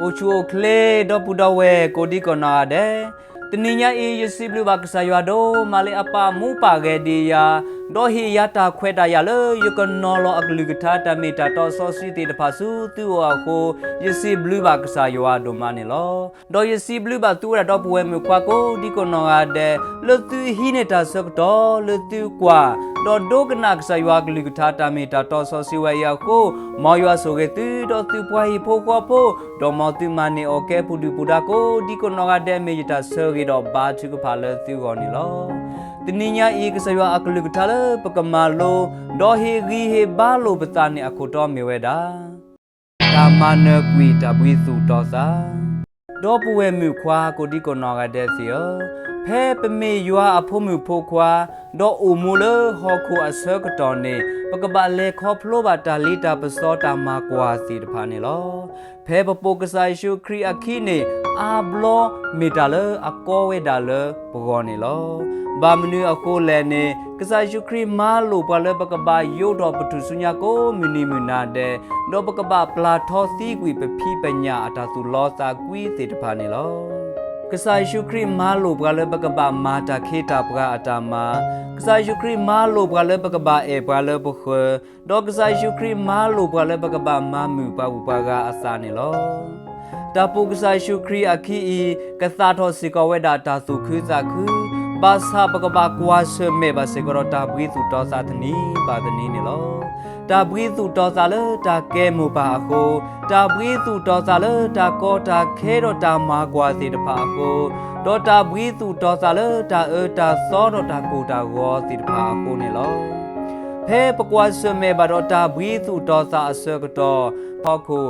အိၣ်ဆူၣ်အိၣ်ချ့ ဒီပုၢ်ဒီဝဲၢ်ကိးဒံကနီၢ်ဂၤဒဲး, တနံၤညါအံၤ ယစံးဘျုးဘၣ်ကစၢ်ယွၤဒိၣ်မးလၢအပာ်မူပာ်ဂဲၤဒံးယၤ, ဒီးဟ့ၣ်ယၤတၢ်ခွဲးတၢ်ယာ်လၢယကနီၤလီၤအကလုၢ်ကထါတၢ်မ့ၢ်တၢ်တီစီဆှံသ့ၣ်တဖၣ်ဆူသုအိၣ်အဃိ, ယစံးဘျုးဘၣ်ကစၢ်ယွၤဒိၣ်မးန့ၣ်လီၤ. ဒီးယစံးဘျုးဘၣ်သုဝဲဒၣ်ဒီပုၢ်ဝဲၢ်မုၣ်ခွါကိးဒံကနီၢ်ဂၤဒဲး လၢသုဟံးန့ၢ်တၢ်ဆၢကတီၢ် လၢသုကွၢ် ဒီးဒိကနၣ်ကစၢ်ယွၤအကလုၢ်ကထါတၢ်မ့ၢ်တၢ်တီစီဆှံဝဲအံၤအဃိ, မ်ယွၤဆိၣ်ဂ့ၤသုဒီးသုပှၤဟံၣ်ဖိဃီဖိ, ဒီးမ်သုမၤန့ၢ်အီၣ်ကဲပူၤဒုၣ်ပူၤဒါကိးဒံကနီၢ်ဂၤဒဲး မ့ၢ်ယတၢ်ဆၢဂ့ၤဒီးဘါထုကဖၣ်လၢသုဂီၢ်န့ၣ်လီၤ. တနံၤညါအံၤ ကစၢ်ယွၤအကလုၢ်ကထါလၢပကမၤလိ, ဒီးဟ့ၣ်ဂံၢ်ဟ့ၣ်ဘါလိာ်ပသးန့ၣ်အခိၣ်တီမ့ၢ်ဝဲဒၣ် တၢ်မၤနၢၤကွံာ်တၢ်ဘှံးသူၣ်တီၤသး. ဒီပုၢ်ဝဲၢ်မုၣ်ခွါကိးဒံကနီၢ်ဂၤဒဲးသ့ၣ်ဧၢ, ဖဲပမ့ၢ်ယွၤအဖိမုၣ်ဖိခွါ, ဒီးအိၣ်မူလၢဟီၣ်ခိၣ်အဆၢကတီၢ်န့ၣ်, ပကဘၣ်လဲၤခီဖျိဘၣ်တၢ်လ့တၢ်ပစီတၢ်မၤကွၢ်သ့ၣ်တဖၣ်န့ၣ်လီၤ. ဖဲပပိာ်ကစၢ်ယ့ၣ်ၡူးခရံာ်အခံန့ၣ်, အါဘျီမ့ၢ်တၢ်လၢအကီဝဲဒၣ်လၢပဂီၢ်န့ၣ်လီၤ. ဘၣ်မနုၤအဃိလဲၣ်န့ၣ်, ကစၢ်ယ့ၣ်ၡူးခရံာ်မၤလိာ်ပှၤလၢပကဘၣ်ယိးထီၣ်ပထူၣ်စုညါကိးမုၢ်နံၤမုၢ်နၤဒဲး, ဒီးပကဘၣ်ပျၢ်ထီသံကွံာ်ပဖံးပညၣ်အတၢ်သူၣ်လီသးကွံသ့ၣ်တဖၣ်န့ၣ်လီၤ. ကစၢ်ယ့ၣ်ၡူးခရံာ်မၤလိာ်ပှၤလၢပကဘၣ်မၤတၢ်ခ့တၢ်ပှၤအတၢ်မၤ, ကစၢ်ယ့ၣ်ၡူးခရံာ်မၤလိာ်ပှၤလၢပကဘၣ်အဲၣ်ပှၤလၢပဃၢၤ, ဒီးကစၢ်ယ့ၣ်ၡူးခရံာ်မၤလိာ်ပှၤလၢပကဘၣ်မၤမုာ်ပှၤဂုၤပှၤဂၤအသးန့ၣ်လီၤ. တၢ်ပိာ်ကစၢ်ယ့ၣ်ၡူးခရံာ်အခံအံၤ ကသၣ်ထီၣ်စ့ၢ်ကီးဝဲဒၣ်တၢ်သူၣ်ခုသးခု, ဘၣ်ဆၣ်ပကဘၣ်ကွၢ်ဆၢၣ်မဲာ်ဘၣ်စ့ၢ်ကီးဒီးတၢ်ဘှံးသူၣ်တီၤသးတနံၤဘၣ်တနံၤန့ၣ်လီၤ. တၢ်ဘှံးသူၣ်တီၤသးလၢတၢ်ကဲမိၢ်ပၢ်အဃိ, တၢ်ဘှံးသူၣ်တီၤသးလၢတၢ်ကီတၢ်ခဲဒီးတၢ်မၤကွၢ်သ့ၣ်တဖၣ်အဃိ, ဒီးတၢ်ဘှံးသူၣ်တီၤသးလၢတၢ်အၢတၢ်သီဒီးတၢ်ကိၢ်တၢ်ဂီၤသ့ၣ်တဖၣ်အဃိန့ၣ်လီၤ. ဖဲပကွၢ်ဆၢၣ်မဲာ်ဘၣ်ဒီးတၢ်ဘှံးသူၣ်တီၤသးအဆၢကတီၢ်ဖီခိၣ်,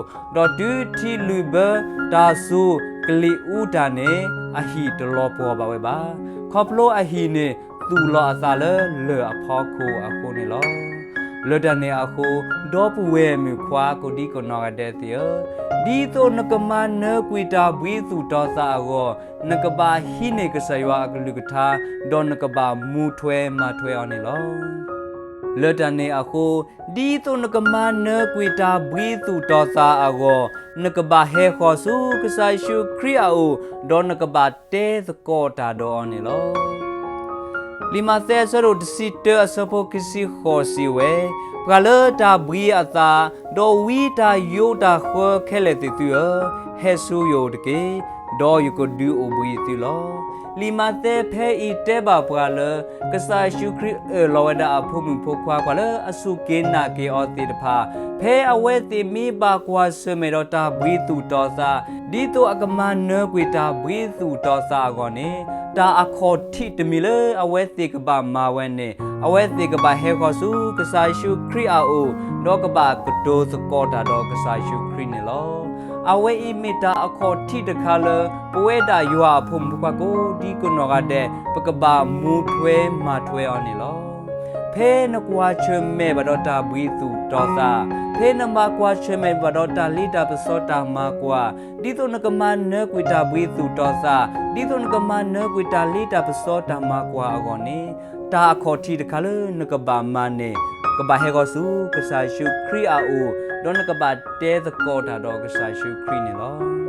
ဒီးတုၤထံလုာ်ဘၢတၢ်စူၤကလံၤအူတၢ်န့ၣ်, အဟံၣ်တလီၤပှီၢ်ဘၣ်ဝဲဘၣ်. ခီဖျိအဟံၣ်န့ၣ်သူၣ်လီၤအသးလၢလၢၢ်အဖီခိၣ်အဃိန့ၣ်လီၤ. လၢတၢ်န့ၣ်အဃိ, ဒီပုၢ်ဝဲၢ်မုၣ်ခွါကိးဒံကနီၢ်ဂၤဒဲးသ့ၣ်ဧၢ, ဒ်သိးနကမၤနၢၤကွံာ်တၢ်ဘှံးသူၣ်တီၤသးအဂီၢ်, နကဘၣ်ဟံးန့ၢ်ကစၢ်ယွၤအကလုၢ်ကထါ, ဒီးနကဘၣ်မူထွဲမၤထွဲအီၤန့ၣ်လီၤ. လၢတၢ်န့ၣ်အဃိ, ဒ်သိးနကမၤနၢၤကွံာ်တၢ်ဘှံးသူၣ်တီၤသးအဂီၢ်, နကဘၣ်ဟဲဃီၤဆူကစၢ်ယ့ၣ်ၡူးခရံာ်အအိၣ်, ဒီးနကဘၣ်တဲသကိးတၢ်ဒီးအီၤန့ၣ်လီၤ. လံာ်မးသဲအဆၢဒိၣ်တဆံတၢအဆၢဖိခံဆံဃိးစံးဝဲ, ပှၤလၢတၢ်ဘှံးအသး, ဒီးဝံတၢ်ယိးတၢ်ဃၢခဲလၢာ်သ့ၣ်သုဧၢ, ဟဲဆူယအိၣ်တက့ၢ်, ဒီးယကဒုးအိၣ်ဘှံးသုလီၤ. လံာ်မးသဲဖဲအံၤတဲဘၣ်ပှၤလၢ ကစၢ်ယ့ၣ်ၡူးခရံာ်အၢၣ်လီၤဝဲဒၣ်အဖိမုၣ်ဖိခွါ ပှၤလၢအစူၢ်က့ၤနာ်က့ၤအီၤသ့ၣ်တဖၣ်, ဖဲအဝဲသ့ၣ်မ့ၢ်ဘၣ်ကွၢ်ဆၢၣ်မဲာ်ဒီးတၢ်ဘှံးသူၣ်တီၤသး, ဒ်သိးအကမၤနၢၤကွံာ်တၢ်ဘှံးသူၣ်တီၤသးအဂီၢ်န့ၣ်, တၢ်အခီၣ်ထံးတမံၤလၢအဝဲသ့ၣ်ကဘၣ်မၤဝဲန့ၣ်, အဝဲသ့ၣ်ကဘၣ်ဟဲဃီၤဆူကစၢ်ယ့ၣ်ၡူးခရံာ်အအိၣ်, ဒီးကဘၣ်ကတိၤသကိးတၢ်ဒီးကစၢ်ယ့ၣ်ၡူးခရံာ်န့ၣ်လီၤ. အဝဲအံၤမ့ၢ်တၢ်အခီၣ်ထံးတခါလၢ ပဝဲဒၣ်ယွၤအဖိမုၣ်ဖိခွါကိးဒံကနီၢ်ဂၤဒဲး ပကဘၣ်မူထွဲမၤထွဲအီၤန့ၣ်လီၤ. ဖဲနကွၢ်ဆၢၣ်မဲာ်ဘၣ်ဒီးတၢ်ဘှံးသူၣ်တီၤသး, ဖဲနဘၣ်ကွၢ်ဆၢၣ်မဲာ်ဘၣ်ဒီးတၢ်လ့တၢ်ပစီတၢ်မၤကွၢ်, ဒ်သိးနကမၤနၢၤကွံာ်တၢ်ဘှံးသူၣ်တီၤသး, ဒ်သိးနကမၤနၢၤကွံာ်တၢ်လ့တၢ်ပစီတၢ်မၤကွၢ်အဂီၢ်န့ၣ်, တၢ်အခီၣ်ထံးတခါလၢနကဘၣ်မၤန့ၣ်, ကဘၣ်ဟဲဃီၤဆူကစၢ်ယ့ၣ်ၡူးခရံာ်အအိၣ်, ဒီးနကဘၣ်တဲသကိးတၢ်ဒီးကစၢ်ယ့ၣ်ၡူးခရံာ်န့ၣ်လီၤ.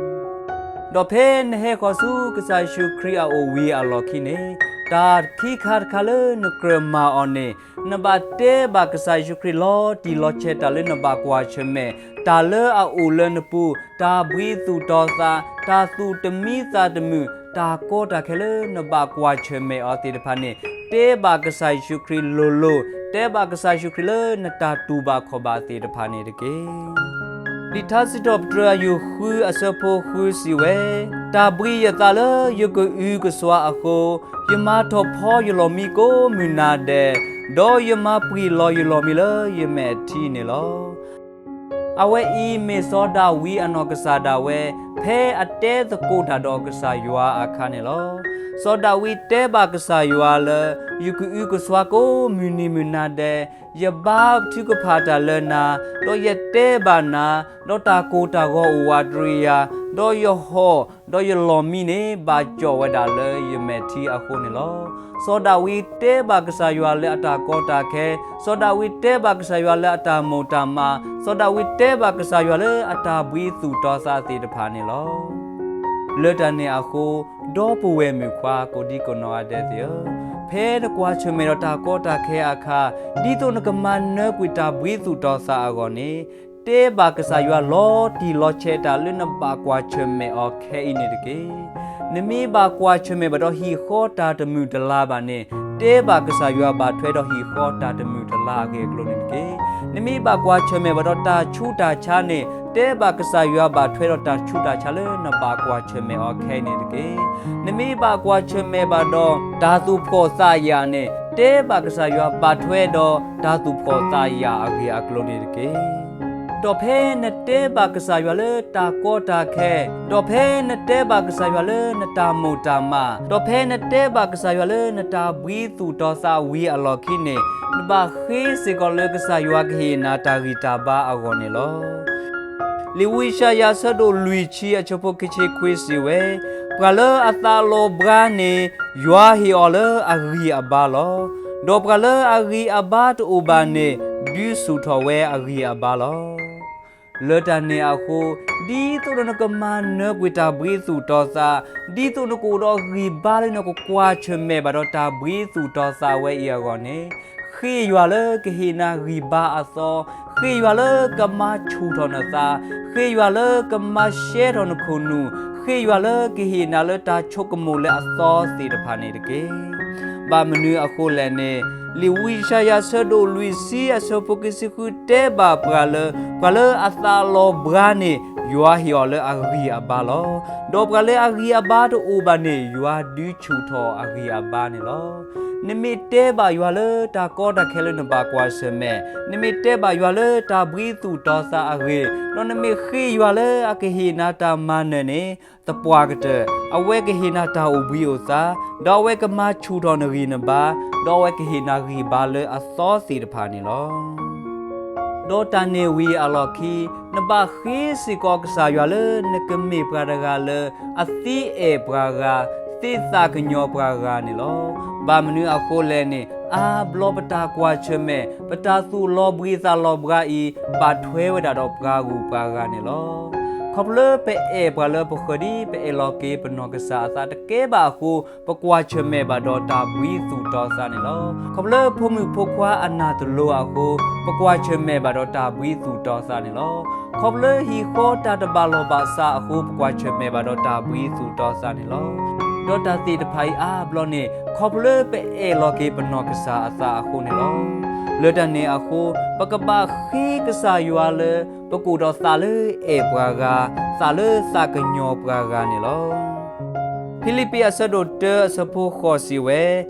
ဒီးဖဲနဟဲဃီၤဆူကစၢ်ယ့ၣ်ၡူးခရံာ်အအိၣ်ဝံၤအလီၢ်ခံန့ၣ်, တၢ်ခံခါတခါလၢနကြၢးမၤအီၤန့ၣ်, နဘၣ်တဲဘၣ်ကစၢ်ယ့ၣ်ၡူးခရံာ်လီၤတံၢ်လီၤဆဲးတၢ်လၢနဘၣ်ကွၢ်ဆၢၣ်မဲာ်, တၢ်လၢအအိၣ်လၢနပူၤ, တၢ်ဘှံးသူၣ်တီၤသး, တၢ်သူၣ်တမံသးတမုာ်, တၢ်ကီတၢ်ခဲလၢနဘၣ်ကွၢ်ဆၢၣ်မဲာ်အီၤသ့ၣ်တဖၣ်န့ၣ်, တဲဘၣ်ကစၢ်ယ့ၣ်ၡူးခရံာ်လိၤလိၤ, တဲဘၣ်ကစၢ်ယ့ၣ်ၡူးခရံာ်လၢနတၢ်တူၢ်ဘၣ်ခီၣ်ဘၣ်သ့ၣ်တဖၣ်န့ၣ်တက့ၢ်. လံာ်ထါစံးထီၣ်ပတြၢၤအယုၢ်ဃုအဆၢဖိဃုစံးဝဲ, တၢ်ဘှံးယသးလၢယကအုကစွါအဃိ, ယမၤထီၣ်ဖီယလီၢ်မံကိးမုၢ်နၤဒဲး, ဒီးယမၤပှံၢ်လီၤယလီၢ်မံလၢယမဲာ်ထံန့ၣ်လီၤ. အဝဲအံၤမ့ၢ်စီၤဒၤဝံးအနီၢ်ကစၢ်ဒၣ်ဝဲ, ဖဲအတဲသကိးတၢ်ဒီးကစၢ်ယွၤအခါန့ၣ်လီၤ. စီၤဒၤဝံးတဲဘၣ်ကစၢ်ယွၤလၢ ယကအုကစွါကိးမုၢ်နံၤမုၢ်နၤဒဲး, ယဘါထုကဖၣ်တၢ်လၢနၤ, ဒီးယတဲဘၣ်နၤ, ဒီးတၢ်ကိၢ်တၢ်ဂီၤအိၣ်ဝးတရံးယၤ, ဒီးယဟီၣ်, ဒီးယလီၢ်မံန့ၣ် ဘၣ်ကၠီၣ်ဝဲဒၣ်လၢယမဲာ်ထံအဃိန့ၣ်လီၤ. စီၤဒၤဝံးတဲဘၣ်ကစၢ်ယွၤလၢအတၢ်ကီတၢ်ခဲ, စီၤဒၤဝံးတဲဘၣ်ကစၢ်ယွၤလၢအတၢ်မိၢ်တၢ်မး, စီၤဒၤဝံးတဲဘၣ်ကစၢ်ယွၤလၢအတၢ်ဘှံးသူၣ်တီၤသးသ့ၣ်တဖၣ်န့ၣ်လီၤ. လၢတၢ်န့ၣ်အဃိ, ဒီပုၢ်ဝဲၢ်မုၣ်ခွါကိးဒံကိးနီၢ်ဂၤဒဲးသ့ၣ်ဧၢ, ဖဲနကွၢ်ဆၢၣ်မဲာ်ဒီးတၢ်ကီတၢ်ခဲအခါ, ဒ်သိးနကမၤနၢၤကွံာ်တၢ်ဘှံးသူၣ်တီၤသးအဂီၢ်န့ၣ်, တဲဘၣ်ကစၢ်ယွၤလီၤတံၢ်လီၤဆဲးတၢ်လၢနဘၣ်ကွၢ်ဆၢၣ်မဲာ်အီၤခဲအံၤန့ၣ်တက့ၢ်. နမ့ၢ်ဘၣ်ကွၢ်ဆၢၣ်မဲာ်ဘၣ်ဒီးဟံၣ်ဃီတၢ်တမုာ်တလၤဘၣ်န့ၣ်, တဲဘၣ်ကစၢ်ယွၤဘၣ်ထွဲဒီးဟံၣ်ဃီတၢ်တမုာ်တလၤအဂ့ၢ်အကျိၤန့ၣ်တက့ၢ်. နမ့ၢ်ဘၣ်ကွၢ်ဆၢၣ်မဲာ်ဘၣ်ဒီးတၢ်ဆူးတၢ်ဆါန့ၣ်, တဲဘၣ်ကစၢ်ယွၤဘၣ်ထွဲဒီးတၢ်ဆူးတၢ်ဆါလၢနဘၣ်ကွၢ်ဆၢၣ်မဲာ်အီၤခဲအံၤန့ၣ်တက့ၢ်. နမ့ၢ်ဘၣ်ကွၢ်ဆၢၣ်မဲာ်ဘၣ်ဒီးတၢ်သူၣ်ဖှီၣ်သးယာ်န့ၣ်, တဲဘၣ်ကစၢ်ယွၤဘၣ်ထွဲဒီးတၢ်သူၣ်ဖှီၣ်သးယာ်အဂ့ၢ်အကျိၤန့ၣ်တက့ၢ်. ဒီးဖဲနတဲဘၣ်ကစၢ်ယွၤလၢတၢ်ကီတၢ်ခဲ, ဒီးဖဲနတဲဘၣ်ကစၢ်ယွၤလၢနတၢ်မိၢ်တၢ်မး, ဒီးဖဲနတဲဘၣ်ကစၢ်ယွၤလၢနတၢ်ဘှံးသူၣ်တီၤသးဝံၤအလီၢ်ခံန့ၣ်, နဘၣ်ဃ့စ့ၢ်ကီးလၢကစၢ်ယွၤကဟ့ၣ်နၤတၢ်ဂံၢ်တၢ်ဘါအဂီၢ်န့ၣ်လီၤ. လံာ်ဝံယၡါယၤအဆၢဒိၣ်လွံၢ်ဆံအဆၢဖိခံဆံခွံစံးဝဲ, ပှၤလၢအသးလီၤဘှါန့ၣ်, ယွၤဟ့ၣ်အီၤလၢအဂံၢ်အဘါလီၤ. ဒီးပှၤလၢအဂံၢ်အဘါတအိၣ်ဘၣ်န့ၣ်, ဒုးဆူၣ်ထီၣ်ဝဲအဂံၢ်အဘါလီၤ. လၢတၢ်န့ၣ်အဃိ, ဒ်သိးဒီးနကမၤနၢၤကွံာ်တၢ်ဘှံးသူၣ်တီၤသး, ဒ်သိးနကအိၣ်ဒီးဂံၢ်ဘါလၢနကကွၢ်ဆၢၣ်မဲာ်ဘၣ်ဒီးတၢ်ဘှံးသူၣ်တီၤသးဝဲအံၤအဂီၢ်န့ၣ်, ဃ့ယွၤလၢကဟ့ၣ်နၤဂံၢ်ဘါအသီ, ဃ့ယွၤလၢကမၤဆူၣ်ထီၣ်နသး, ဃ့ယွၤလၢကမၤရှဲထီၣ်နခိၣ်နူာ်, ဃ့ယွၤလၢကဟ့ၣ်နၤလၢတၢ်ဆိကမိၣ်လၢအသီသ့ၣ်တဖၣ်န့ၣ်တက့ၢ်. ဘၣ်မနုၤအဃိလဲၣ်န့ၣ်, လံာ်ဝံယၡါယၤအဆၢဒိၣ်လွံၢ်ဆံအဆၢဖိခံဆံဃုတဲဘၣ်ပှၤလၢ, ပှၤလၢအသးလီၤဘှါန့ၣ်, ယွၤဟ့ၣ်အီၤလၢအဂံၢ်အဘါလီၤ. ဒီးပှၤလၢအဂံၢ်အဘါတအိၣ်ဘၣ်န့ၣ်, ယွၤဒုးဆူၣ်ထီၣ်အဂံၢ်အဘါန့ၣ်လီၤ. နမ့ၢ်တဲဘၣ်ယွၤလၢတၢ်ကီတၢ်ခဲလၢနဘၣ်ကွၢ်ဆၢၣ်မဲာ်, နမ့ၢ်တဲဘၣ်ယွၤလၢတၢ်ဘှံးသူၣ်တီၤသးအဂ့ၢ်, ဒီးနမ့ၢ်ဃ့ယွၤလၢအကဟ့ၣ်နၤတၢ်မၤနၢၤန့ၣ်, သပှၢ်ကတၢၢ်, အဝဲကဟ့ၣ်နၤတၢ်အိၣ်ဘှံးအိၣ်သါ, ဒီးအဝဲကမၤဆူၣ်ထီၣ်နဂံၢ်နဘါ, ဒီးအဝဲကဟ့ၣ်နၤဂံၢ်ဘါလၢအသီသ့ၣ်တဖၣ်န့ၣ်လီၤ. ဒီးတၢ်န့ၣ်ဝံၤအလီၢ်ခံ, နဘၣ်ဃ့စ့ၢ်ကီးကစၢ်ယွၤလၢနကမ့ၢ်ပှၤတဂၤလၢအသ့အဲၣ်ပှၤဂၤ, သ့သးကညီၤပှၤဂၤန့ၣ်လီၤ. ဘၣ်မနုၤအဃိလဲၣ်န့ၣ်, အါဘျီပတၢ်ကွၢ်ဆၢၣ်မဲာ်, ပတၢ်သူၣ်လီၤဘှံးသးလီၤဘှါအံၤ, ဘၣ်ထွဲဝဲဒၣ်ဒီးပှၤဂုၤပှၤဂၤန့ၣ်လီၤ. ခီဖျိလၢပအဲၣ်ပှၤလၢပဃၢၤဒ် ပအဲၣ်လီၤက့ၤပနီၢ်ကစၢ်အသးတကဲဘၣ်အဃိ, ပကွၢ်ဆၢၣ်မဲာ်ဘၣ်ဒီးတၢ်ဘှံးသူၣ်တီၤသးန့ၣ်လီၤ. ခီဖျိလၢဖိမုၣ်ဖိခွါအနၢ်တလိၤအဃိ, ပကွၢ်ဆၢၣ်မဲာ်ဘၣ်ဒီးတၢ်ဘှံးသူၣ်တီၤသးန့ၣ်လီၤ. ခီဖျိလၢဟံၣ်ဃီတၢ်တဘၣ်လီၢ်ဘၣ်စးအဃိ, ပကွၢ်ဆၢၣ်မဲာ်ဘၣ်ဒီးတၢ်ဘှံးသူၣ်တီၤသးန့ၣ်လီၤ. ဒီးတၢ်သ့ၣ်တဖၣ်အံၤအါဘျီန့ၣ်, ခီဖျိလၢပအဲၣ်လီၤက့ၤပနီၢ်ကစၢ်အသးအဃိန့ၣ်လီၤ. လၢတၢ်န့ၣ်အဃိ, ပကဘၣ်ဃ့ကစၢ်ယွၤလၢ ပကအိၣ်ဒီးသးလၢအဲၣ်ပှၤဂၤ, သးလၢသးကညီၤပှၤဂၤန့ၣ်လီၤ. ဖံလံးပံးအဆၢဒိၣ်တၢအဆၢဖိဃိးစံးဝဲ,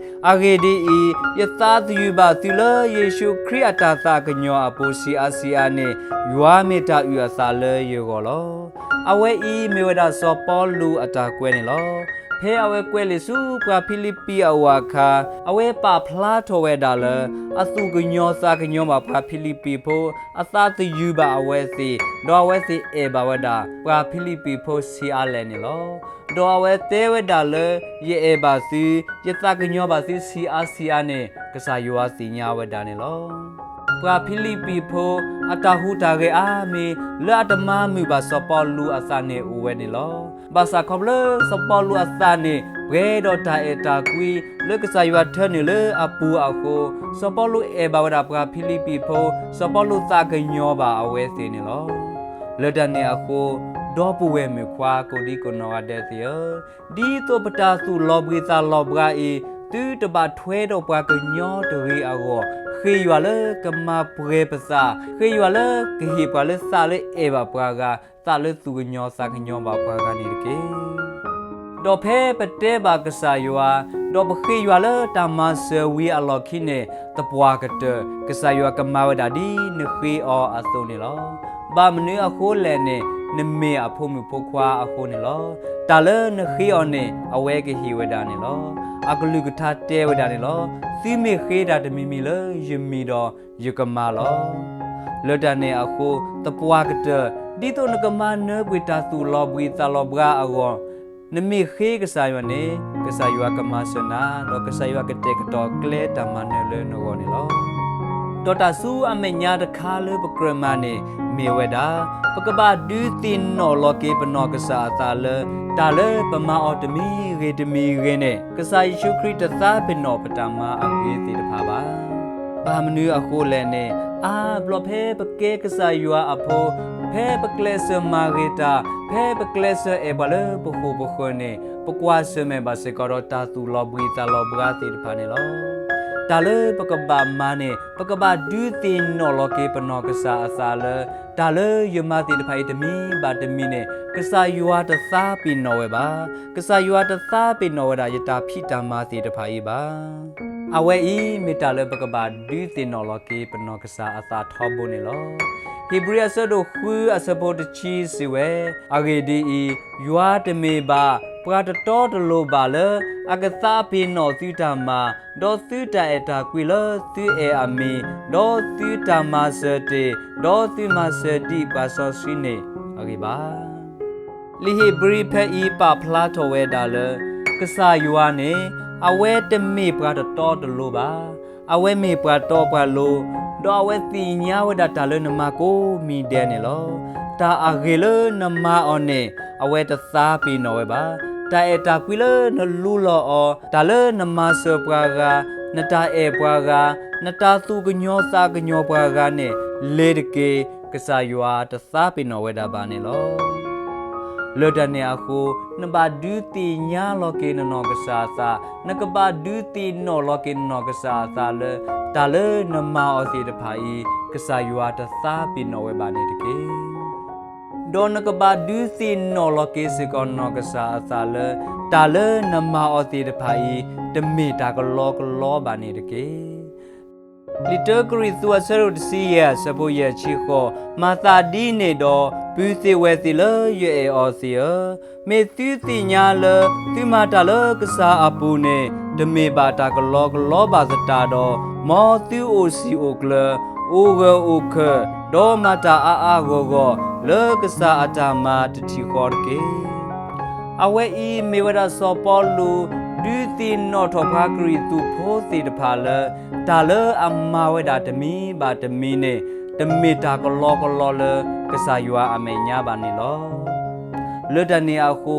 အဂ့ၢ်ဒ်အံၤ, ယသးသယုၢ်ဘၣ်သုလၢယ့ၣ်ၡူးခရံာ်အတၢ်သးကညီၤအပူၤဆံးအါဆံးအါန့ၣ်, ယွၤမ့ၢ်တၢ်အုၣ်အသးလၢယဂီၢ်လီၤ. အဝဲအံၤမ့ၢ်ဝဲဒၣ်စီၤပီလူးအတၢ်ကွဲးန့ၣ်လီၤ. ဖဲအဝဲကွဲးလံာ်ဆူပှၤဖံလံးပံးအအိၣ်အခါ, အဝဲပာ်ဖျါထီၣ်ဝဲဒၣ်လၢ အသူၣ်ကညီၤသးကညီၤဘၣ်ပှၤဖံလံးပံးဖိ, အသးသယုၢ်ဘၣ်အဝဲသ့ၣ်, ဒီးအဝဲသ့ၣ်အဲၣ်ဘၣ်ဝဲဒၣ် ပှၤဖံလံးပံးဖိဆံးအါလဲၣ်န့ၣ်လီၤ. ဒီးအဝဲတဲဝဲဒၣ်လၢ ယအဲၣ်ဘၣ်သု, ယသးကညီၤဘၣ်သုဆံးအါဆံးအါန့ၣ် ကစၢ်ယွၤသ့ၣ်ညါဝဲဒၣ်န့ၣ်လီၤ. ပှၤဖံလံးပံးဖိ အတၢ်ဟူးတၢ်ဂဲၤအါမံၤ လၢအတမၤမုာ်ဘၣ်စီၤပီလူးအသးန့ၣ်အိၣ်ဝဲန့ၣ်လီၤ. ဘၣ်ဆၣ်ခီဖျိစီၤပီလူးအသးန့ၣ် ပှဲၤဒီးတၢ်အဲၣ်တၢ်ကွံ လၢကစၢ်ယွၤထၢနုာ်လၢအပူၤအဃိ, စီၤပီလူးအဲၣ်ဘၣ်ဝဲဒၣ်ပှၤဖံလံးပံးဖိ, စီၤပီလူးသးကညီၤဘၣ်အဝဲသ့ၣ်န့ၣ်လီၤ. လၢတၢ်န့ၣ်အဃိ, ဒီပုၢ်ဝဲၢ်မုၣ်ခွါကိးဒံကိးနီၢ်ဂၤဒဲးသ့ၣ်ဧၢ, ဒ်သိးပတၢ်သူၣ်လီၤဘှံးသးလီၤဘှါအံၤ သုတဘၣ်ထွဲဒီးပှၤကညီတဂ့ၤအဂီၢ်, ဃ့ယွၤလၢကမၤပှဲၤပသး, ဃ့ယွၤလၢကဟ့ၣ်ပှၤလၢသးလၢအဲၣ်ဘၣ်ပှၤဂၤ, သးလၢသူၣ်ကညီၤသးကညီၤဘၣ်ပှၤဂၤန့ၣ်တက့ၢ်. ဒီးဖဲပတဲဘၣ်ကစၢ်ယွၤ, ဒီးပဃ့ယွၤလၢတၢ်မၤစၢၤဝံၤအလီၢ်ခံန့ၣ်, သပှၢ်ကတၢၢ် ကစၢ်ယွၤကမၤဝဲဒၣ်ဒ်နဃ့အီၤအသိးန့ၣ်လီၤ. ဘၣ်မနုၤအဃိလဲၣ်န့ၣ်, နမ့ၢ်အဖိမုၣ်ဖိခွါအဃိန့ၣ်လီၤ. တၢ်လၢနဃ့အီၤန့ၣ် အဝဲကဟ့ၣ်ဝဲဒၣ်န့ၣ်လီၤ. အကလုၢ်ကထါတဲဝဲဒၣ်န့ၣ်လီၤ. သုမ့ၢ်ဃ့တၢ်တမံၤမံၤလၢယမံၤဒီး ယကမၤလီၤ. လၢတၢ်န့ၣ်အဃိ သပှၢ်ကတၢၢ် ဒ်သိးနကမၤနၢၤကွံာ်တၢ်သူၣ်လီၤဘှံးသးလီၤဘှါအဂီၢ်, နမ့ၢ်ဃ့ကစၢ်ယွၤန့ၣ် ကစၢ်ယွၤကမၤစၢၤနၤ, ဒီးကစၢ်ယွၤကတဲာ်ကတီၤကျဲတၢ်မၤနၢၤလၢနဂီၢ်န့ၣ်လီၤ. ဒီးတၢ်ဆူအမဲာ်ညါတခါလၢပကြၢးမၤန့ၣ် မ့ၢ်ဝဲဒၣ် ပကဘၣ်ဒုးသ့ၣ်နီၣ်လီၤက့ၤပနီၢ်ကစၢ်အသးလၢ တၢ်လၢပမၤအီၤတမံၤဂ့ၤတမံၤဂ့ၤန့ၣ် ကစၢ်ယ့ၣ်ၡူးခရံာ်တသးပ့ၤနီၣ်ပတၢ်မၤအဂ့ၤသ့ၣ်တဖၣ်ဘၣ်. ဘၣ်မနုၤအဃိလဲၣ်န့ၣ် အါဘျီဖဲပကဲကစၢ်ယွၤအဖိ, ဖဲပကျဲးစၢးမၤဂ့ၤတၢ်, ဖဲပကျဲးစၢးအဲၣ်ပှၤလၢပဃိၣ်ပဃၢၤန့ၣ် ပကွၢ်ဆၢၣ်မဲာ်ဘၣ်စ့ၢ်ကီးဒီးတၢ်သူၣ်လီၤဘှံးသးလီၤဘှါသ့ၣ်တဖၣ်န့ၣ်လီၤ. တၢ်လၢပကဘၣ်မၤန့ၣ် ပကဘၣ်ဒုးသ့ၣ်နီၣ်လီၤက့ၤပနီၢ်ကစၢ်အသးလၢ တၢ်လၢယမၤသ့ၣ်တဖၣ်အံၤတမံၤဘၣ်တမံၤန့ၣ် ကစၢ်ယွၤတသးပ့ၤနီၣ်ဝဲဘၣ်. ကစၢ်ယွၤတသးပ့ၤနီၣ်ဝဲဒၣ်ယတၢ်ဖံးတၢ်မၤသ့ၣ်တဖၣ်အံၤဘၣ်. အဝဲအံၤမ့ၢ်တၢ်လၢပကဘၣ်ဒုးသ့ၣ်နီၣ်လီၤက့ၤပနီၢ်ကစၢ်အသးထီဘိန့ၣ်လီၤ. ဧ့ၤဘြံၤအဆၢဒိၣ်ဃုအဆၢဖိတဆံစံးဝဲ, အဂ့ၢ်ဒ်အံၤ, ယွၤတမ့ၢ်ဘၣ်ပှၤတတီတလိၤဘၣ်လၢအကသးပ့ၤနီၣ်သုတၢ်မၤ, ဒီးသုတၢ်အဲၣ်တၢ်ကွံလၢသုအဲၣ်အမံၤ, ဒီးသုတၢ်မၤစၢၤတ့ၢ်, ဒီးသုမၤစၢၤဒံးပှၤစီဆှံန့ၣ်အဂ့ၢ်ဘၣ်. လံာ်ဧ့ၤဘြံၤဖဲအံၤပာ်ဖျါထီၣ်ဝဲဒၣ်လၢ ကစၢ်ယွၤန့ၣ် အဝဲတမ့ၢ်ပှၤတတီတလိၤဘၣ်. အဝဲမ့ၢ်ပှၤတီပှၤလိၤ, ဒီးအဝဲသ့ၣ်ညါဝဲဒၣ်တၢ်လၢနမၤကိးမံၤဒဲးန့ၣ်လီၤ. တၢ်အဂ့ၤလၢနမၤအီၤန့ၣ် အဝဲတသးပ့ၤနီၣ်ဝဲဘၣ်. တၢ်အဲၣ်တၢ်ကွံလၢနလူလီၤအီၤ, တၢ်လၢနမၤစၢၤပှၤဂၤ, နတၢ်အဲၣ်ပှၤဂၤ, နတၢ်သူၣ်ကညီၤသးကညီၤပှၤဂၤန့ၣ် လ့ၤတက့ၢ်, ကစၢ်ယွၤတသးပ့ၤနီၣ်ဝဲဒၣ်ဘၣ်န့ၣ်လီၤ. လၢတၢ်န့ၣ်အဃိ, နဘၣ်ဒုးသ့ၣ်ညါလီၤက့ၤနနီၢ်ကစၢ်အသး, နကဘၣ်ဒုးသ့ၣ်နီၣ်လီၤက့ၤနနီၢ်ကစၢ်အသးလၢ တၢ်လၢနမၤအီၤသ့ၣ်တဖၣ်အံၤ ကစၢ်ယွၤတသးပ့ၤနီၣ်ဝဲဘၣ်န့ၣ်တက့ၢ်. ဒီးနကဘၣ်ဒုးသ့ၣ်နီၣ်လီၤက့ၤစ့ၢ်ကီးနနီၢ်ကစၢ်အသးလၢ တၢ်လၢနမၤအီၤသ့ၣ်တဖၣ်အံၤ တမ့ၢ်တၢ်ကလီကလီဘၣ်န့ၣ်တက့ၢ်. လံာ်တၢကရံၣ်သူးအဆၢဒိၣ်တဆံယဲၢ်အဆၢဖိယဲၢ်ဆံဃိး, မၤသးဒ်န့ၣ်ဒီး ပုၢ်သ့ၣ်ဝဲၢ်သ့ၣ်လၢယအဲၣ်အီၤသ့ၣ်ဧၢ, မ့ၢ်သုသ့ၣ်ညါလၢသုမၤတၢ်လၢကစၢ်အပူၤန့ၣ် တမ့ၢ်ဘၣ်တၢ်ကလီကလီဘၣ်သတးဒီး, မ်သုအိၣ်စံာ်အိၣ်ကျၢၤ, အိၣ်ဂၢၢ်အိၣ်ခၢၣ်, ဒီးမၤတၢ်အါအါဂီၢ်ဂီၢ် လၢကစၢ်အတၢ်မၤတထံၣ်ဃီတက့ၢ်. အဝဲအံၤမ့ၢ်ဝဲဒၣ်စီၤပီလူး ဒုးသ့ၣ်နီၣ်ထီၣ်ပှၤကရံၣ်သူးဖိသ့ၣ်တဖၣ်လၢ တၢ်လၢအမၤဝဲဒၣ်တမံၤဘၣ်တမံၤန့ၣ် တမ့ၢ်တၢ်ကလီကလီလၢကစၢ်ယွၤအမဲာ်ညါဘၣ်န့ၣ်လီၤ. လၢတၢ်န့ၣ်အဃိ,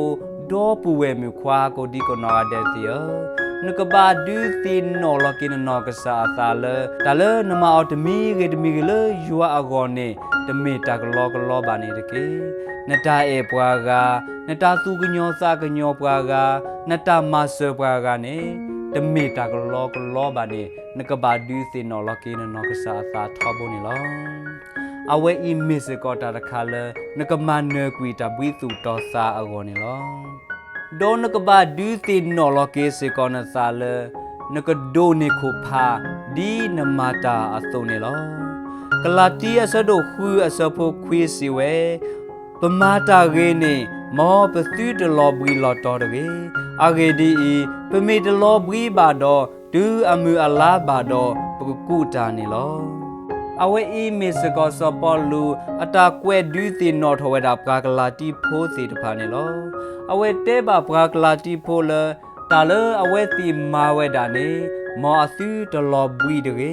ဒီပုၢ်ဝဲၢ်မုၣ်ခွါကိးဒံကိးနီၢ်ဂၤဒဲးသ့ၣ်ဧၢ, နကဘၣ်ဒုးသ့ၣ်နီၣ်လီၤက့ၤနနီၢ်ကစၢ်အသးလၢ တၢ်လၢနမၤအီၤတမံၤဂ့ၤတမံၤဂ့ၤလၢယွၤအဂီၢ်န့ၣ် တမ့ၢ်တၢ်ကလီကလီဘၣ်န့ၣ်တက့ၢ်. နတၢ်အဲၣ်ပှၤဂၤ, နတၢ်သူၣ်ကညီၤသးကညီၤပှၤဂၤ, နတၢ်မၤစၢၤပှၤဂၤန့ၣ် တမ့ၢ်တၢ်ကလီကလီဘၣ်န့ၣ် နကဘၣ်ဒုးသ့ၣ်နီၣ်လီၤက့ၤနနီၢ်ကစၢ်အသးထီဘိန့ၣ်လီၤ. အဝဲအံၤမ့ၢ်စ့ၢ်ကီးတၢ်တခါလၢ နကမၤနၢၤကွံာ်တၢ်ဘှံးသူၣ်တီၤသးအဂီၢ်န့ၣ်လီၤ. ဒီးနကဘၣ်ဒုးသ့ၣ်နီၣ်လီၤက့ၤစ့ၢ်ကီးနသးလၢ နကဒိးန့ၢ်ခိၣ်ဖး ဒ်နမၤတၢ်အသိးန့ၣ်လီၤ. ကလၤတံအဆၢဒိၣ်ဃုအဆၢဖိခွံစံးဝဲ, ပမၤတၢ်ဂ့ၤန့ၣ် မ်ပသုတလီၤဘှံးလီၤတီၤတဂ့ၤ. အဂ့ၢ်ဒ်အံၤ, ပမ့ၢ်တလီၤဘှံးဘၣ်ဒီး တုၤအမုၢ်အလါဘၣ်ဒီး ပကကူးတၢ်န့ၣ်လီၤ. အဝဲအံၤမ့ၢ်စ့ၢ်ကီးစီၤပီလူး အတၢ်ကွဲးဒုးသ့ၣ်နီၣ်ထီၣ်ဝဲဒၣ်ပှၤကလၤတံဖိသ့ၣ်တဖၣ်န့ၣ်လီၤ. အဝဲတဲဘၣ်ပှၤကလၤတံဖိလၢ တၢ်လၢအဝဲသ့ၣ်မၤဝဲဒၣ်န့ၣ် မ်အသုတလီၤဘှံးတဂ့ၤ.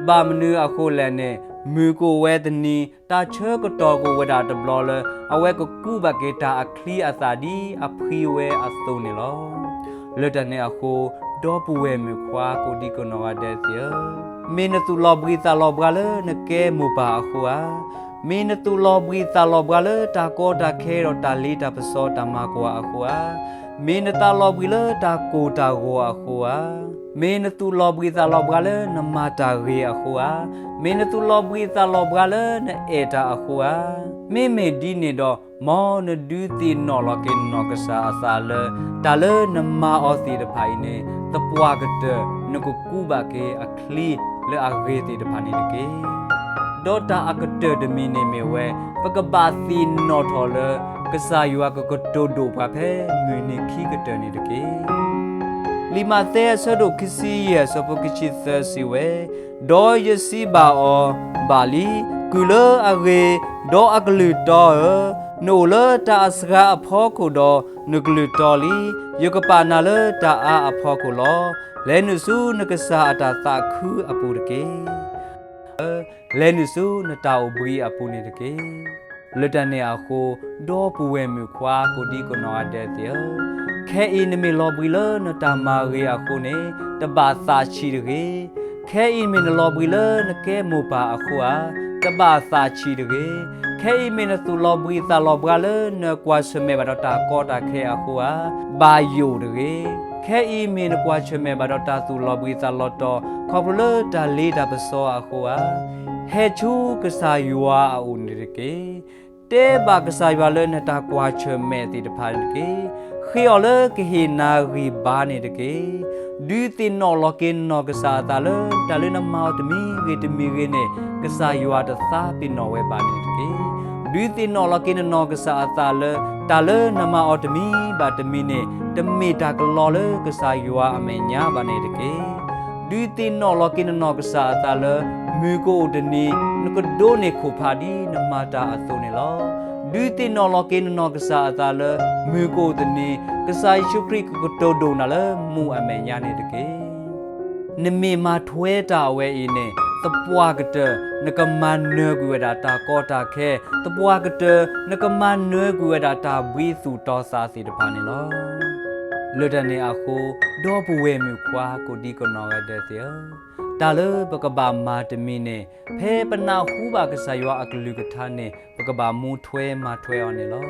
ဘၣ်မနုၤအဃိလဲၣ်န့ၣ် မုၢ်ကအိၣ်ဝဲတနံၤ တၢ်ဆၢကတီၢ်ကအိၣ်ဝဲဒၣ်တဘျီလၢ အဝဲကကူးဘၣ်က့ၤတၢ်အချံအသၣ်ဒ်အဖှံဝဲအသိးန့ၣ်လီၤ. လၢတၢ်န့ၣ်အဃိ ဒီပုၢ်ဝဲၢ်မုၣ်ခွါကိးဒံကိးနီၢ်ဂၤဒဲးသ့ၣ်ဧၢ, မ့ၢ်နသူၣ်လီၤဘှံးသးလီၤဘှါလၢနကဲမိၢ်ပၢ်အဃိဧါ, မ့ၢ်နသူၣ်လီၤဘှံးသးလီၤဘှါလၢတၢ်ကီတၢ်ခဲဒီးတၢ်လ့တၢ်ပစီတၢ်မၤကွၢ်အဃိဧါ, မ့ၢ်နသးလီၤဘှံးလၢတၢ်ကိၢ်တၢ်ဂီၤအဃိဧါ, မ့ၢ်နသူၣ်လီၤဘှံးသးလီၤဘှါလၢနမၤတၢ်ဂ့ၤအဃိဧါ, မ့ၢ်နသူၣ်လီၤဘှံးသးလီၤဘှါလၢနအဲၣ်တၢ်အဃိဧါ, မ့မ့ၢ်ဒ်န့ၣ်ဒီး မ်နဒုးသ့ၣ်နီၣ်လီၤက့ၤနနီၢ်ကစၢ်အသးလၢ တၢ်လၢနမၤအီၤသ့ၣ်တဖၣ်အံၤန့ၣ် သပှၢ်ကတၢၢ် နကကူးဘၣ်က့ၤအချံလၢအဂ့ၤသ့ၣ်တဖၣ်န့ၣ်တက့ၢ်. ဒီးတၢ်အကတၢၢ်တမံၤန့ၣ်မ့ၢ်ဝဲ, ပကဘၣ်သ့ၣ်နီၣ်ထီၣ်လၢ ကစၢ်ယွၤကကတိၤဒိၣ်ပှၤဖဲမုၢ်နံၤခံကတၢၢ်န့ၣ်တက့ၢ်. လံာ်မးသဲအဆၢဒိၣ်ခံဆံယဲၢ်အဆၢဖိခံဆံသၢစံးဝဲ, ဒီးယစံးဘၣ်အီၤ, ဘၣ်လံ, ကုၢ်လၢအဂ့ၤ, ဒီးအကလုၢ်တီဧၢ, နအိၣ်လၢတၢ်အစှၤအဖီခိၣ်ဒီး နကလုၢ်တီလံ, ယကပာ်နၤလၢတၢ်အါအဖီခိၣ်လီၤ. လဲၤနုာ်ဆူနကစၢ်အတၢ်သးခုအပူၤတက့ၢ်. လဲၤနုာ်ဆူနတၢ်အိၣ်ဘှံးအပူၤန့ၣ်တက့ၢ်. လၢတၢ်န့ၣ်အဃိ, ဒီပုၢ်ဝဲၢ်မုၣ်ခွါကိးဒံကနီၢ်ဂၤဒဲးသ့ၣ်ဧၢ, ခဲအံၤနမ့ၢ်လီၤဘှံးလၢနတၢ်မၤဂ့ၤအဃိန့ၣ်, တဘၣ်သးဆံးတဂ့ၤ. ခဲအံၤမ့ၢ်နလီၤဘှံးလၢနကဲမိၢ်ပၢ်အဃိဧါ, တဘၣ်သးဆံးတဂ့ၤ. ခဲအံၤမ့ၢ်နသူၣ်လီၤဘှံးသးလီၤဘှါလၢနကွၢ်ဆၢၣ်မဲာ်ဘၣ်ဒီးတၢ်ကီတၢ်ခဲအဃိဧါ, ဘၣ်ယိၣ်တဂ့ၤ. ခဲအံၤမ့ၢ်နကွၢ်ဆၢၣ်မဲာ်ဘၣ်ဒီးတၢ်သူၣ်လီၤဘှံးသးလီၤတီၤ ခီဖျိလၢတၢ်လ့တၢ်ပစီအဃိဧါ, ဟဲဆူကစၢ်ယွၤအအိၣ်န့ၣ်တက့ၢ်. တဲဘၣ်ကစၢ်ယွၤလၢနတၢ်ကွၢ်ဆၢၣ်မဲာ်သ့ၣ်တဖၣ်န့ၣ်တက့ၢ်. ဃ့အီၤလၢကဟ့ၣ်နၤဂံၢ်ဘါန့ၣ်တက့ၢ်. ဒုးသ့ၣ်နီၣ်လီၤက့ၤနနီၢ်ကစၢ်အသးလၢ တၢ်လၢနမၤအီၤတမံၤဂ့ၤတမံၤဂ့ၤန့ၣ် ကစၢ်ယွၤတသးပ့ၤနီၣ်ဝဲဘၣ်န့ၣ်တက့ၢ်. ဒုးသ့ၣ်နီၣ်လီၤက့ၤနနီၢ်ကစၢ်အသးလၢ တၢ်လၢနမၤအီၤတမံၤဘၣ်တမံၤန့ၣ် တမ့ၢ်တၢ်ကလီလၢကစၢ်ယွၤအမဲာ်ညါဘၣ်န့ၣ်တက့ၢ်. ဒုးသ့ၣ်နီၣ်လီၤက့ၤနနီၢ်ကစၢ်အသးလၢ မုၢ်ကအိၣ်တနံၤ နကဒိးန့ၢ်ခိၣ်ဖးဒ်နမၤတၢ်အသိးန့ၣ်လီၤ. ဒုးသ့ၣ်နီၣ်လီၤက့ၤနနီၢ်ကစၢ်အသးလၢ မုၢ်ကအိၣ်တနံၤ ကစၢ်ယ့ၣ်ၡူးခရံာ်ကကတိၤဒိၣ်နၤလၢမူအမဲာ်ညါန့ၣ်တက့ၢ်. နမ့ၢ်မၤထွဲတၢ်အဝဲအံၤန့ၣ် သပှၢ်ကတၢၢ် နကမၤနၢၤကွံာ်ဝဲဒၣ်တၢ်ကီတၢ်ခဲ, သပှၢ်ကတၢၢ် နကမၤနၢၤကွံာ်ဝဲဒၣ်တၢ်ဘှံးသူၣ်တီသးသ့ၣ်တဖၣ်န့ၣ်လီၤ. လၢတၢ်န့ၣ်အဃိ, ဒီပုၢ်ဝဲၢ်မုၣ်ခွါကိးဒံကနီၢ်ဂၤဒဲးသ့ၣ်ဧၢ, တၢ်လၢပကဘၣ်မၤတမံၤန့ၣ် ဖဲပနၢ်ဟူဘၣ်ကစၢ်ယွၤအကလုၢ်ကထါန့ၣ် ပကဘၣ်မူထွဲမၤထွဲအီၤန့ၣ်လီၤ.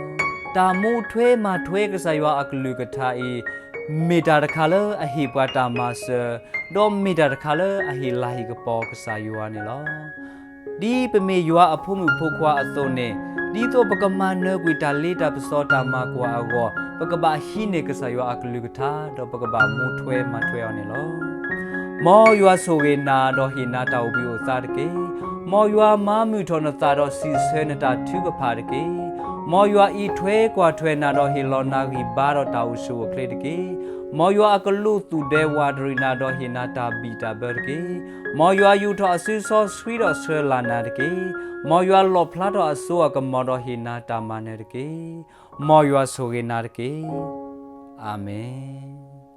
တၢ်မူထွဲမၤထွဲကစၢ်ယွၤအကလုၢ်ကထါအံၤ မ့ၢ်တၢ်တခါလၢအဟ့ၣ်ပှၤတၢ်မၤစၢၤ, ဒီးမ့ၢ်တၢ်တခါလၢအဟ့ၣ်လၤဟ့ၣ်ကပီၤကစၢ်ယွၤန့ၣ်လီၤ. ဒ်ပမ့ၢ်ယွၤအဖိမုၣ်ဖိခွါအသိးန့ၣ်, ဒ်သိးပကမၤနၢၤကွံာ်တၢ်လ့တၢ်ပစီတၢ်မၤကွၢ်အဂီၢ်, ပကဘၣ်ဟံးန့ၢ်ကစၢ်ယွၤအကလုၢ်ကထါ ဒီးပကဘၣ်မူထွဲမၤထွဲအီၤန့ၣ်လီၤ. မ်ယွၤဆိၣ်ဂ့ၤနၤဒီးဟ့ၣ်နၤတၢ်အိၣ်ဘှံးအိၣ်သါတက့ၢ်. မ်ယွၤမၤမုာ်ထီၣ်နသးဒီးစံးဆၢနတၢ်ထုကဖၣ်တက့ၢ်. မ်ယွၤအံးထွဲကွၢ်ထွဲနၤဒီးဟ့ၣ်လီၤနၤဂံၢ်ဘါဒီးတၢ်အိၣ်ဆူၣ်အိၣ်ချ့တက့ၢ်. မ်ယွၤအကလူးသူၣ်ဒဲဝးတရံးနၤဒီးဟ့ၣ်နၤတၢ်ဘံၣ်တၢ်ဘၢတက့ၢ်. မ်ယွၤယူာ်ထီၣ်အစုစီဆှံဒီးဆှၢလၢ်နၤတက့ၢ်. မ်ယွၤလီၣ်ဖျါထီၣ်အစိအကမီၤဒီးဟ့ၣ်နၤတၢ်မၤနၢၤတက့ၢ်. မ်ယွၤဆိၣ်ဂ့ၤနၤတက့ၢ်. အၤမ့ၣ်.